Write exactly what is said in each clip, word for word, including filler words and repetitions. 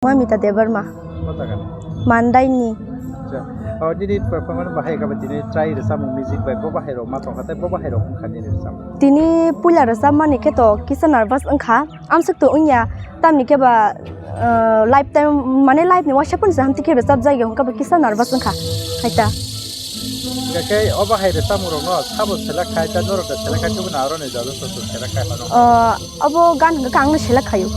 Mamita Debbarma. Kota gani? Mandaini. Acha. O, nini performance bahai kaba tini try rwchapmung music bai bo bahai rok ma tongkha tei bo bahai rok wngkha nini rwchapmung? Tini puila rwchapmani khe to kisa nervous wngkha. Amswk to wngya, tamni khe ba, uh, life time, mane life ni waisa phano se hamtwi khe rwchap jagya hwnkhe ba kisa nervous wngkha. Haita. Hwnkhe o bahai rwchapmung rokno sabo select khai ta norok da select khai tubuna aro ni jora soso select khai hano? Uh, abo gan hwnkhe ang no select khaio.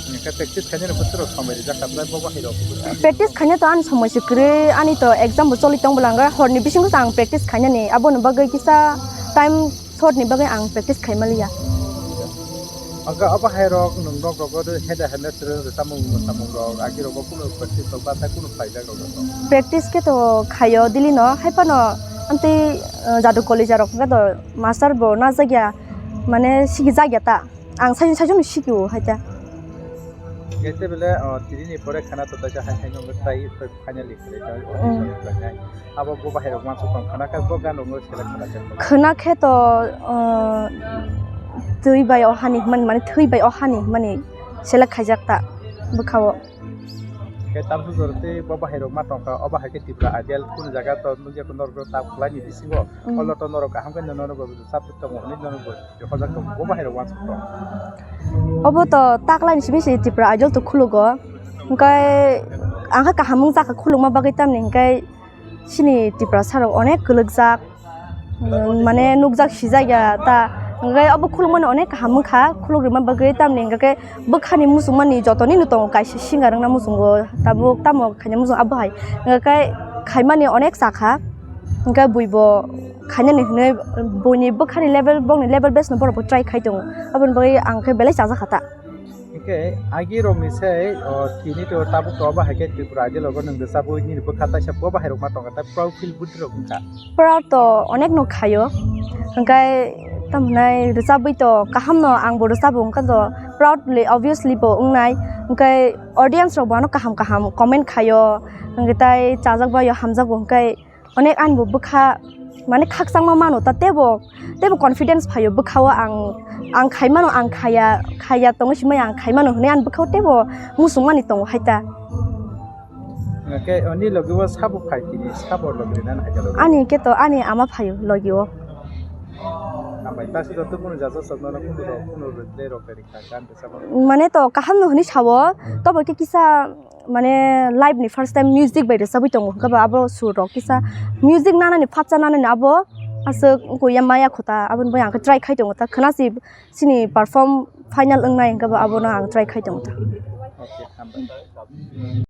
Hwnkhe practice khainani bwswk rok somoi rijak kha, bo bahai rok? Practice khaina to ani somoi se kwrwi, ani to exam bo choli tong bwlanga, horni bisingo se ang practice khainani, aboni bagwi kisa time short ni bagwi ang practice khai maliya. Hwnkhe o bahai rok nwng rok rogo heda henda swrwng rwchapmung mwsamung rok, agi rogo kunu practice rok ba tei kunu khlaijak rok rw? Practice khe to khaio daily no, hai phano amtwi, uh, Jadu College rok hwnkhe to master bo najak ya, mane sigi jak ya ta. Ang saichung saichung no sikio hai ta. Kete bele, o, tini ni pore khana to taisa hai hai no try finally khlai ta. Mm. Abo bo bahai rok mansu tong khana khe bo gan rok no select khana khe. Khana khe to, o, twi bai o hani hwnmani, mane thwi bai o hani hwnmani select khaijak ta bwkha o. Khe tamsuk jora tei bo bahai rok ma tongkha, o bahai khe Tripura Idol kunu jaga to nukya norok ta khwlai ni bisingo, mm, olo to norok kaham khe nono bo rwchap tongo hwnwi nono bo hojak tongo, bo bahai rok uansuk tongo. Obo to taklaini simi se Tripura Idol to khulugo, hwnkhe ang khe kaham wngjakha khulukma bagwi tamni hwnkhe. Chini Tiprasa rok onek kwlwkjak, mm, mane nukjak sijak ya ta, hwnkhe obo khulukmani onek kaham wngkha, khuluk rwma bagwi tamni hwnkhe bwkhani muchungmani jotoni no tongo kaisa singer wngna muchungo, tabuk tamo khaina muchung abo hai hwnkhe khaimani onek chakha, hwnkhe buibo khainani hwnwi buini bwkhani level, bongni level best no borok bo try khai tongo, aboni bagwi ang khe belai chajakha ta. Hwnkhe agi rokni se, o, tini to tabuk to abo hai khe Tripura Idol rogo nwng rwchabwi nini bwkha taisa bo bahai rok ma tongkha, tei proud feel bwdwrok wngkha. Proud to onek no khaio, hwnkhe tamhinai rwchabwi to kaham no ang bo rwchabo, hwnkhe to proudly obviously bo wngnai, hwnkhe audience rok bo ano kaham kaham comment khaio, hwnkhe tai chajak bai hamjak bo, hwnkhe onek ani bo bwkha, mane, khakchangma mano ta, teibo, teibo confidence phaio bwkhao ang, ang khai mano, ang khaya, khaya tongo simai ang khai mano hwnwi ani bwkhao teibo muchungmani tongo hai ta. Hwnkhe oni logi o sabo phai tini, sabo logi rina hai khe logi? Ani khe to ani ama phaio logi o. Hambai, ta se joto kunu jaja sok nono kunu rok, kunu rok tei rok tei rikha gan rwchapma. Mane to kaham no hwnwi sao, tobo khe kisa mane live ni first time music bai rwchabwi tongo, hwnkhe ba abo sur rok kisa music nanani phatsa nanani abo aswk wngkha ya maya kho ta, aboni bai ang khe try khai tongo ta, khwna si chini perform final wngnai hwnkhe ba abono ang try khai tongo ta. Okay, hambai.